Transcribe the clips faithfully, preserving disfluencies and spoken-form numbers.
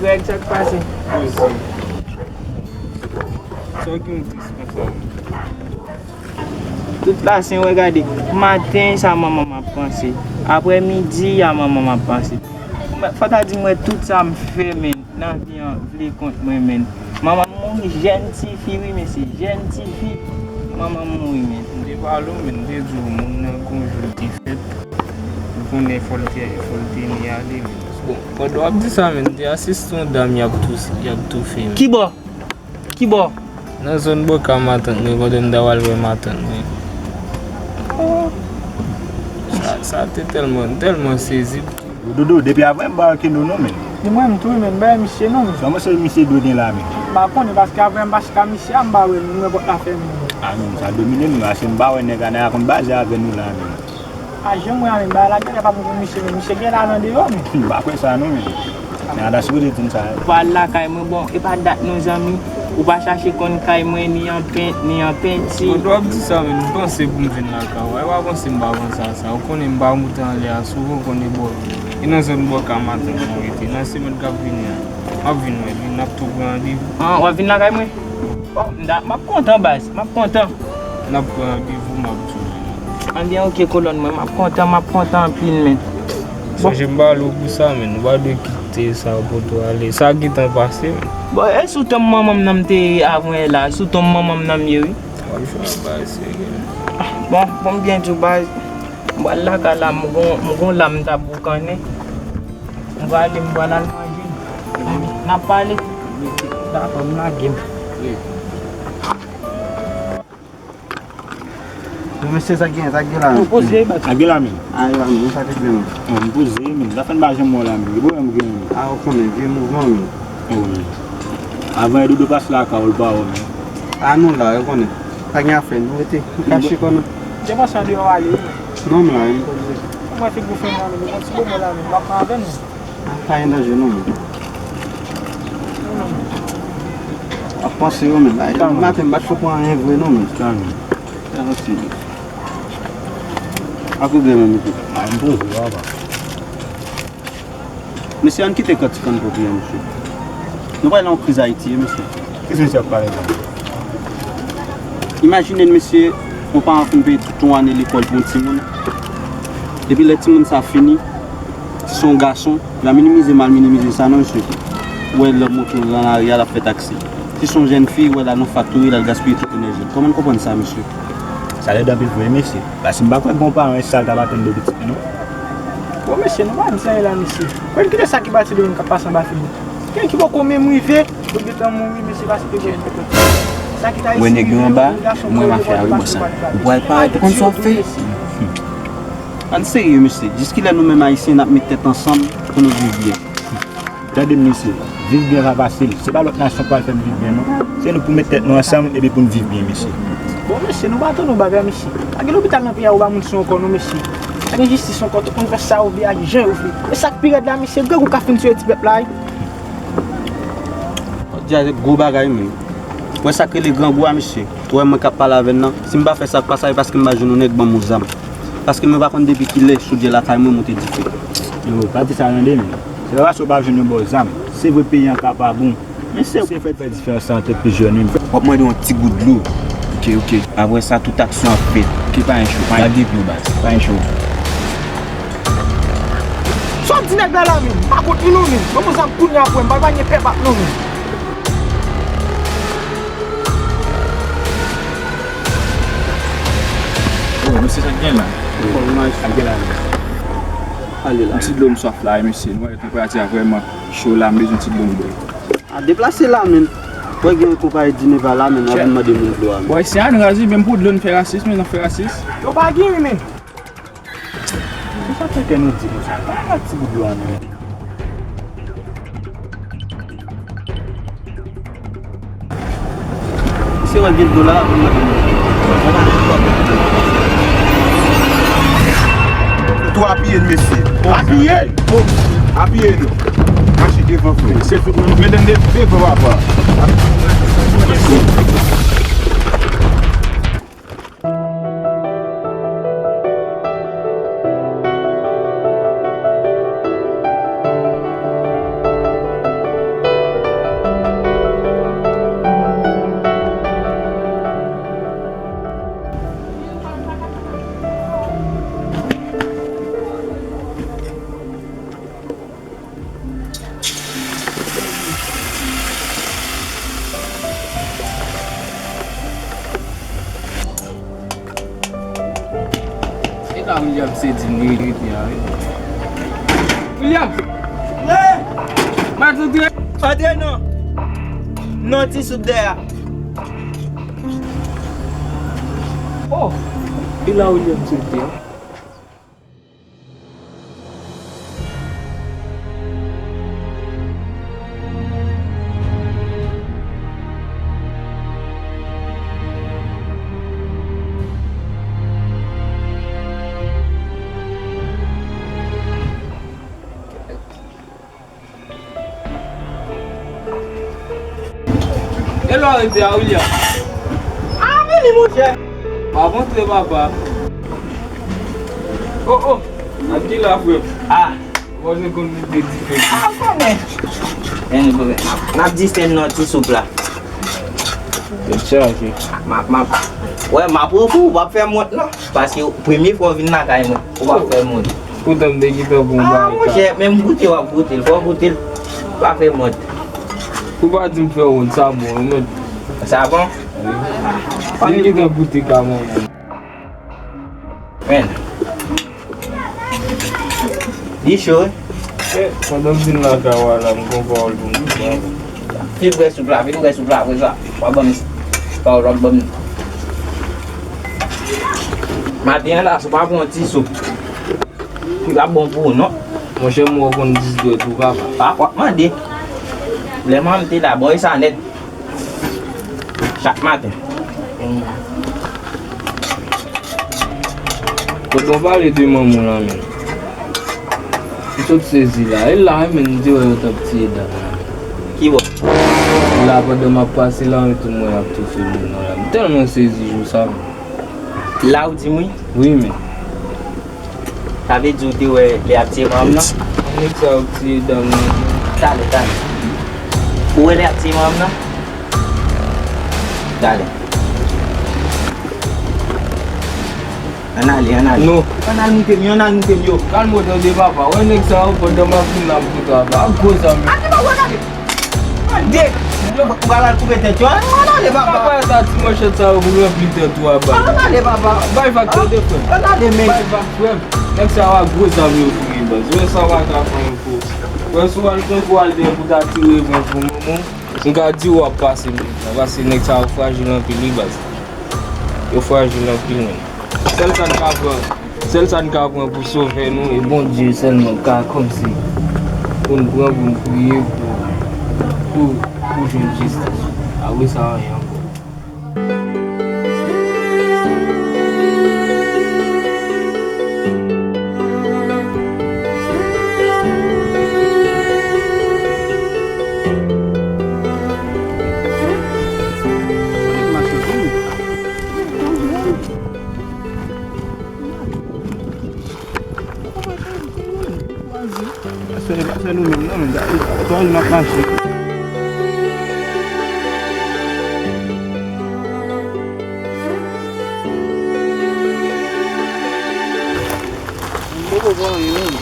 Greg, sa k pase? Poze. Sa w gen tris konsa? Tout la sen wè gade. Maten sa manman m ap panse. Aprè midi a manman m ap panse. Fò ta di m wè tout sa m fè, men. Nan vi an vle kont mwen, men. Manman m mouri jèn tifi, wi, mesye, jèn tifi. Manman m mouri, men. M te pale w, men, m te di w, moun nan gon jou l te fèt. Ou konnen fò l te, fò l te ni ale, men. Bon, pandan w ap di sa, men, m te asiste yon dam y ap touse, y ap toufe, men. Kibò? Kibò? Nan zòn Boka matant mwen, kote m ta pral wè matant mwen. Sa, sa te tèlman, m tèlman sezi. Dodo, depi avè m pa wè Keno non, men. Ni mwen menm tou, men, m pa wè misye non, men. Kòman se misye dwe gen la, men? M pa konnen, paske avè m pa chita misye a, m pa wè l, m wè pòt la fèmen. A non, sa domine m, paske m pa wè nèg la, nèg la konn baze avè nou la, men. A, jan m wè a, men, bagay la genlè pa bon pou misye, men, misye genlè al andeyò, men. M pa kwè sa non, men. Men Ada sipoze di m sa. Ou pa al lakay mwen, bon, e pa dat non, zanmi. Ou pa chache konn kay mwen, ni an pent, ni an penti. Bon, w ap di sa, men, m panse pou m vin lakay ou. E pa panse m pa panse a sa. Ou konnen m pa moute anlè a souvan, ou konnen bò. E nan zòn Boka matant mwen rete. Nan semèn k ap vini an, m ap vin wè li, n ap tou pran randevou. An, w ap vin lakay mwen? Bon, m ta, m ap kontan, baz. M ap kontan. N ap pran randevou, m ap tou vini. Anben, oke, kolòn mwen, m ap kontan, m ap kontan anpil, men. Bon. Sonje m pale w pou sa, men. Ou pa dwe kite sa pou tou ale. Sa gentan pase, men. Bon, e sou tonm manman m nan m te ye avan la, sou tonm manman m nan m ye, wi. W ap jwenn bagay serye, men. Bon, bon, m byen di w, baz. M pral lakay la, m gon, m gon la m t ap boukannen. M prale, m pral al manje. N ap pale. Dakò, m lage m. Bon, mesye, sa gen, sa gen la, men? Poze, baz. Sa gen la, men? A, la, men, sa te byen, men. Bon, m poze, men. Zafè n pa janm wè w la, men. Ki pwoblèm ou gen, men? A, ou konnen, vye mouvman, men. Wi. Avan e Dodo pase lakay ou, l pa wè w, men. A, nou la, ou konnen. Pa gen afè, nou rete. Nou kache kò nou. Te panse andeyò ale, wi. Non, m la, men. Mwen figi w fè mal, men. Yon ti moman la, men. W ap pran avè nou. A, pa gen danje non, men. W ap panse yo menm. Ay, maten m pa t fè pran anyen vre non, men. Sa, men. Sa, men. Ak ou gen menm, mesye? A, m poze, papa. Mesye, ann kite kantik ann kontre, mesye. Nou pral nan yon kriz Ayiti, wi, mesye. Kisa misye ap pale la? Imajine n, mesye, yon paran fin peye tout yon ane lekòl pou yon timoun. Epi lè timoun sa fini, si se yon gason, l a minimize, mal minimize sa non, mesye. Ou wè l ap monte nan lari a, l ap fè taksi. Si se yon jèn fi, ou wè l al nan faktori, l al gaspiye tout enèji l. Kòman n konprann sa, mesye? Sa lèd anpil vre, mesye. Paske m pa kwè gon paran enstale ta pa tann de pitit li, non. Bon, mesye, nou pa di anyen la, mesye. Kwè n kite sa ki pase de moun k ap pase anba figi. Gen ki poko menm rive, yo gentan mouri, mesye, paske gen poko. Sa ki ta isi rive yo, moun gason kouri vòlè pase pa li pa. Ou pral parèt ou konn sa w ap fè. Ann serye, mesye. Jiskilè nou menm Ayisyen n ap met tèt ansanm pou nou viv byen? Tande m, mesye, viv byen pa fasil. Se pa lòt nasyon k pral fè n viv byen, non. Se nou pou met tèt nou ansanm epi pou n viv byen, mesye. Bon, mesye, nou pa tann yon bagay, mesye. Pa gen lopital nan peyi a pou ba moun swen ankò, non, mesye. Pa gen jistis ankò, tout moun fè sa yo vle ak jan yo vle. E sa k pi rèd la, mesye, grangou ka fin tiye ti pèp la, wi. Fò di a se gwo bagay, men. Ou wè sa k rele grangou a, mesye? Ou wè mwen k ap pale avè n nan? Si m pa fè sa k pa sa, se paske m pa jwenn yon nèg ban m yon zam. Paske mwen pa konn depi kilè chodyè lakay mwen monte dife. Yo, pa di sa, tande, men. Se pa paske w pa jwenn yon bò zam. Se vre peyi an ka pa bon. Men se ou ki fè diferans la ant plizyè nonm. W ap mande yon ti gout dlo. Oke, oke. Apre sa, tout aksyon ap fèt. Oke, pa gen cho. Lage pye w, baz. Pa gen cho. Sa w ap di nèg la la, menm? Pa kont li non, menm. Ban m yon zam kounye a pou wè m. M pa, pa gen pè bat non, menm. Oh, mesye, sa k gen la? Sa k gen la, menm? Ale la. Yon ti dlo, m swaf la, mesye. Nou wè tanperati a vrèman cho la, m bezwen ti dlo m bwè. A, deplase la, menm. Wè gen yon konpayi dine pa la, menm, w ap vin mande moun dlo a, menm. Bòy, se a n razi, menm pou dlo n fè rasis, menm n ap fè rasis. Yo pa gen, wi, menm. Kisa fè kè nou di konsa? Pa yon ti bout dlo a, menm. Misye wè gen dlo la, ap vin mande nou. Tou apiye n, mesye. Apiye! Apiye nou. Mache devan, frè. Se fout nou. Mennen devan, papa. William se di m li rete a, wi. William! Wi! Mwen antre. Antre non! Non, ti soup dèyè a. Oh! E la William se di a. E la w rete a, William? A, vini, monchè. Pa montre papa. Oh, oh. Ak ki la, frè m? A. Mwen konn nou te di fè. A, konnen. Anyen, n ap distèn nan ti soup la. Tèt chaje. M ap, m ap, wè, m ap ofri w, w ap fè m wont, non. Paske premye fwa w vin lakay mwen, ou pa fè moun. Poutan m te gentan bon bagay. A, monchè, menm goute w ap goute l, fò w goute l. Pa fè mòd. Ou pa di m fè wont, sa bon, wi, men. Sa bon? Wi. M te gentan goute ka manman. Men. Li cho, wi. Eh, pandan m vin lakay w la, m gon pawòl pou m di w. Fin bwè soup la, fin bwè soup la, apre sa, w ap ban m pawòl, w ap ban m. Maten an la, si w pa pran yon ti soup, li p ap bon pou ou, non. Monchè, m wè w konn dis dwèt ou, papa. Pa, w ap mande. Lè manman m te la, bò e sa nèt. Chak maten. Kote w pale de manman w la menm? M sot sezi la. E la menm, m te wè yo t ap tiye dam nan. Ki bò? La, pandan m ap pase la, men tou m wè y ap toufe moun nan la. M tèlman sezi jou sa menm. La ou di m wi? Wi, men. Sa vle di ou te wè lè y ap tiye manman nan? Nèg sa yo tiye dam nan. Talè, talè. Ou wè lè y ap tiye manman nan? Talè. Ann ale, ann ale. Non. Ann al moute m yo, ann al moute m yo. Kalme w tande papa. Wè nèg sa yo, pandan m ap vin la, m kontre avè ak gwo zam yo. Ate pa w gade. Tande. Ou pral al koupe tèt yo. Ann ale papa. Papa, sa ti manchèt sa yo pou ranpli tèt ou a bal. Ann ale papa. Bay vag tande frè m. Ann ale men. Bay vag frè m. Nèg sa yo a gwo zam yo vire baz. Wè sa w pa ka fè anyen pou. Wè si w al tankou w al dèyè pou ta tire revanj pou manman w. M ka di w ap pase menm jan, paske nèg sa yo frajil anpil wi baz. Yo frajil anpil menm. Sèl sa n ka pran, sèl sa n ka pran pou sove nou, e Bondye sèlman ka kòmsi pou n pran, pou n priye, pou, pou, pou jwenn jistis. Apre sa, anyen ankò. Pase, pase nou menm nan, men gade, gade, n ap mache. M poko pran anyen menm.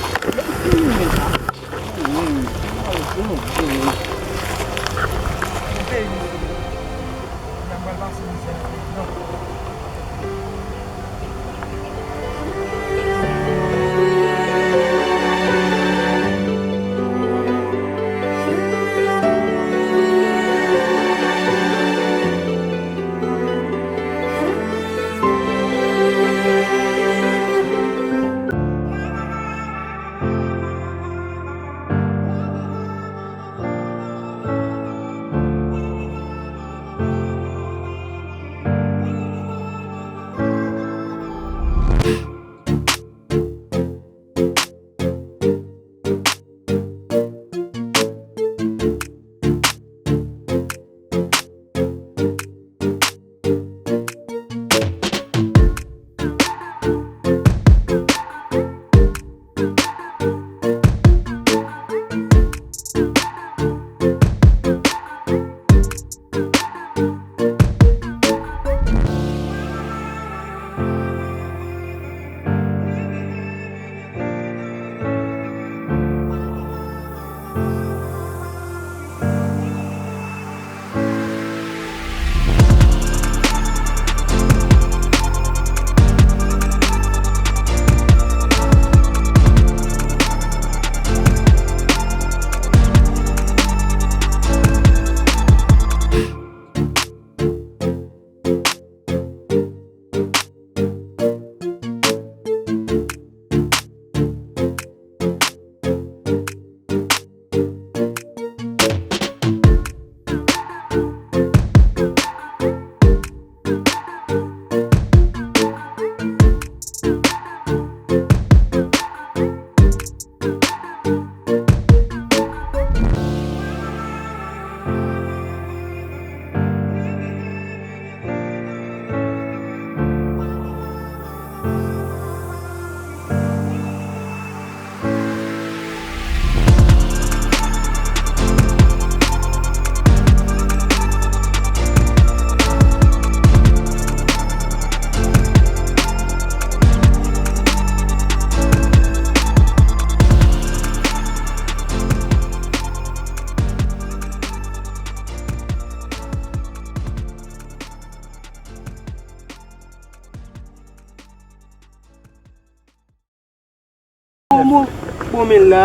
Bon, bon, bon, men la.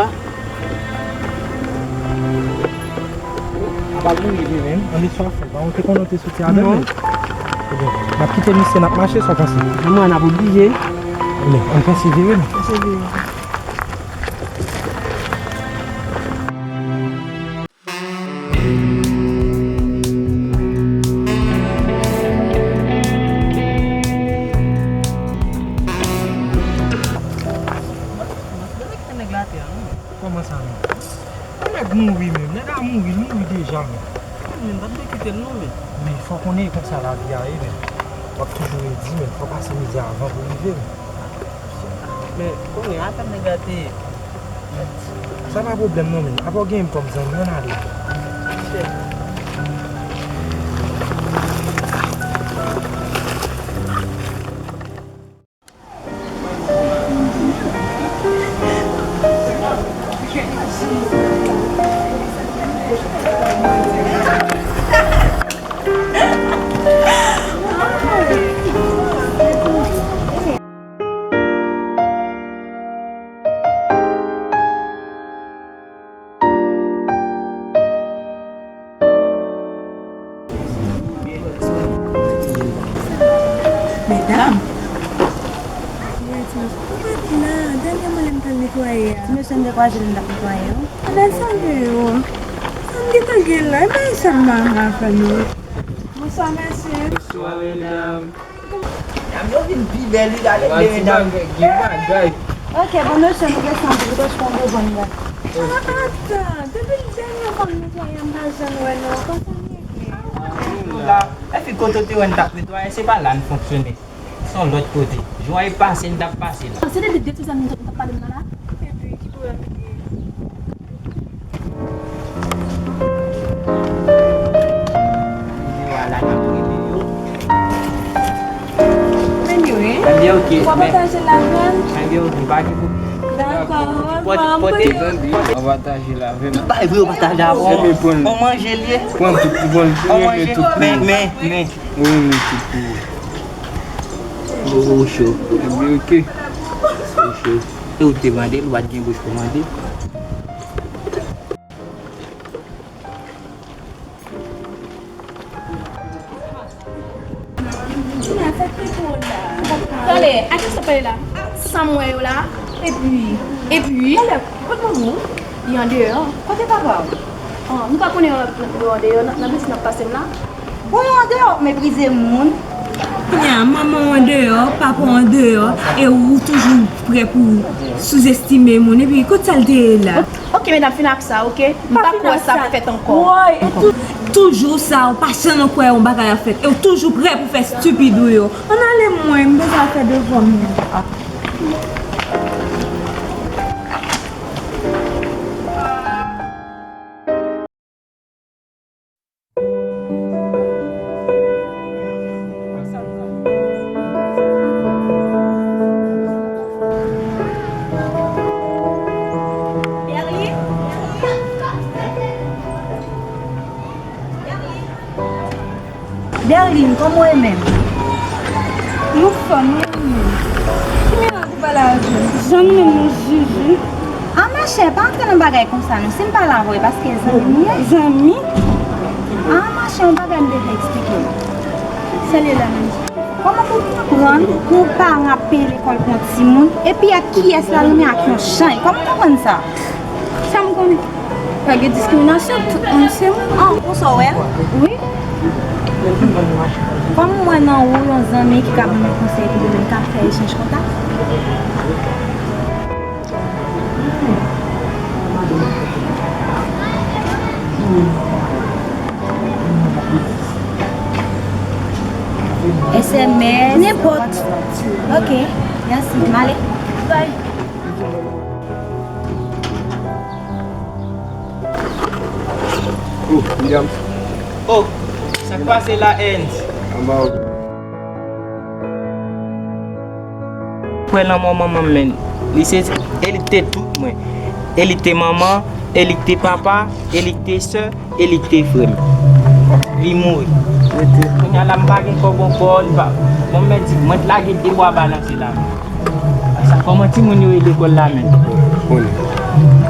A pa pou rive menm, ann li swa fè. Bon, ou te konnen ou te soti avè l. Non. Ebyen, n ap kite misye, n ap mache, sa w panse? Mwen, n ap oblije. Ebyen, ann pèsevere, non? Pèsevere. Kòman sa, menm? Yon nèg mouri menm, nèg la mouri, li mouri deja menm. Men, pa t dwe kite l non, men. Men, fò w konnen e konsa lavi a ye, men. W ap toujou redi, men fò w pase mizè avan pou rive, men. Men, konnen, afè nèg la te ye. Sa pa pwoblèm non, men. Apa w genyen m kòm zanmi, ann ale. Medam. Ou pa t la. Dènyèman lè m t al netwaye a. Ti mesye m dekwaze l, m t ap netwaye yo. Adan sa gen yo. Sa m gentan gen la. E bagay sa m pa ka fè non. Bonswa, mesye. Bonswa, medam. Medam yo vin pi bèl, wi, gade de medam. Gen bagay. Ok, bon, mesye, nou desann, nou desann pou bon la. Ah, atan, depi dènyè fwa m netwaye a, m pa janm wè non. Kòman sa m ye? La, e fi kote w te wè n t ap netwaye, se pa la n fonksyone. Se yon lòt kote. Jou a e pase, n t ap pase la. Se depi de ti zanmi m t ap pale m nan la. Epi, ki pwoblèm li ye? Vwala, n ap rele yo. Anyway, anyway, ok, w ap pataje l avè m? Anyway, ok, pa gen pwoblèm. Dakò, w ap pataje l avè m. Tout bagay vre, w pataje avè m. On manje l ye. Pran tout, pran tout, on manje. Men, men, men. Ou renmen tout pou ou. Ou cho. Ebyen, ok. Ou cho. E ou te mande l, ou pa t gen bouch pou mande. Tande, a kisa w pale la? Sa m wè yo la. Epi, epi, talè, kote manman w? Li andeyò. Kote papa w? An, nou pa konnen yo andeyò, nan, nan betiz n ap pase m la. Bon, yo andeyò, w ap meprize moun. Kounye a, manman w andeyò, papa w andeyò, e ou toujou prè pou souzestime moun. Epi, kote sa l te ye la? Ok, medam, fin ak sa, ok? M pa kwè sa ap fèt ankò. Woy, e tou-, toujou sa, ou pa janm kwè yon bagay ap fèt. E ou toujou prè pou fè estipid ou yo. Ann ale mwen, m bezwen al fè devwa m yo. Berline, kòman w ye menm? M anfòm, wi, mwen menm. Ki mirak ou pale avè m? Zanmi m, Zuzu. A, machè, pa antre nan bagay konsa, non. Si m pale avè w, e paske zanmi m ye. Zanmi? A, machè, yon bagay m te vle eksplike w. Sa l ye la menm? Kòman pou w konprann pou yon paran ap peye lekòl pou yon timoun, epi ak kiyès l al renmen ak yon chay? Kòman w konprann sa? Sa m konnen. Pa gen diskriminasyon, tout moun se moun. An, konsa w wè l? Wi. Kòm m wè nan ou yon zanmi ki ka ban mwen konsèy pou demen, n ka fè echanj kontak. S M S. Nenpòt. Ok, mèsi. M ale. Bye. Oh, William. Oh, sa k pase la, Ernst? Anba ou. Kwè lanmò manman m, men. Li se, e li te tout mwen. E li te manman, e li te papa, e li te sè, e li te frè m. Li mouri. Kounye a la, m pa gen kòb ankò, li pa. Bon, mwen di, mwen t lage de bwa balanse la. Sa, kòman timoun yo ye lekòl la, menn? Konnen.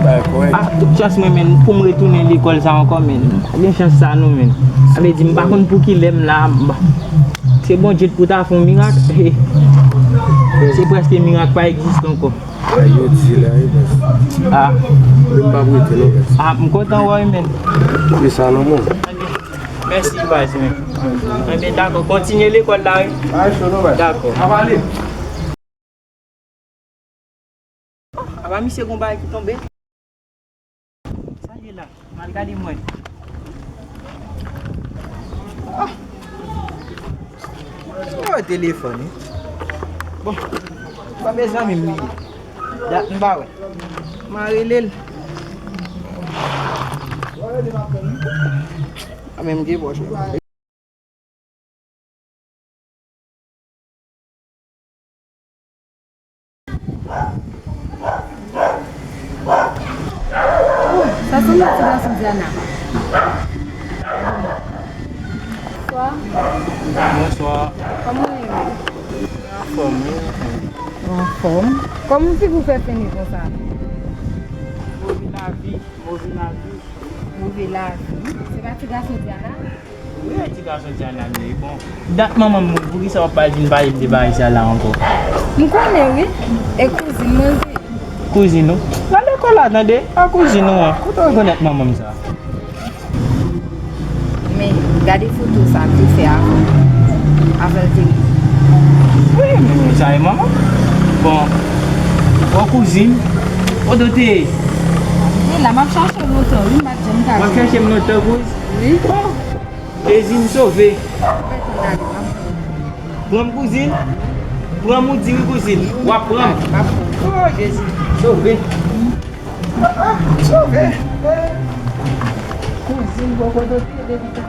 Bagay kòrèk. Ah, tout chans mwen, menn, pou m retounen lekòl sa ankò, menn. M pa gen chans sa, non, menn. Sa vle di, m pa konn pou kilè m la. M pa- Se Bondye k pou ta fè yon mirak. Se prèske mirak pa egziste ankò. Ay, yo di la, wi, baz. Ah. Mwen m pa prete, non, baz. Ah, m kontan wè w, menn. Ki sa, non, mwen? Mèsi, baz, menn. Enben, dakò. Kontinye lekòl la, wi. Ay, cho, non, baz. Dakò. N ap ale. Apa misye gon bagay ki tonbe? Sa ye la? M al gade m wè. Ah! Oh, telefòn, wi. Bon, pa mezanmi m li ye. Dat m pa wè. M a rele l. A menm gen pòch. Sa sanble ti gason Diana. Bonswa. Bonswa. Kòman w ye menm? Anfòm, wi. Anfòm. Kòman figi w fè fini konsa? Move lavi, move lavi. Move lavi. Se pa ti gason Diana? Wi, ti gason Diana m ye. Bon, dat manman m mouri, poukisa w ap al vin pale m de bagay sa la ankò? M konnen wi. E kouzin mwen li ye. Kouzin ou? Nan lekòl la, tande. A kouzin ou an. Kote w rekonèt manman m sa? Men, gade foto sa m te fè avan. Avan l te mouri. Wi, men sa e manman m. Bon, bon kouzin. Kote w te ye? E la, m ap chache w lontan, wi, m pa t janm ka jwenn. W ap chache m lontan, kouz? Wi. Oh, Jezi, m sove. Pran m, kouzin. Pran m, ou di wi, kouzin. W ap pran m. Oh, Jezi, m sove. Ah, ah, m sove. Eh. Kouzin, bon, kote w te ye depi tan?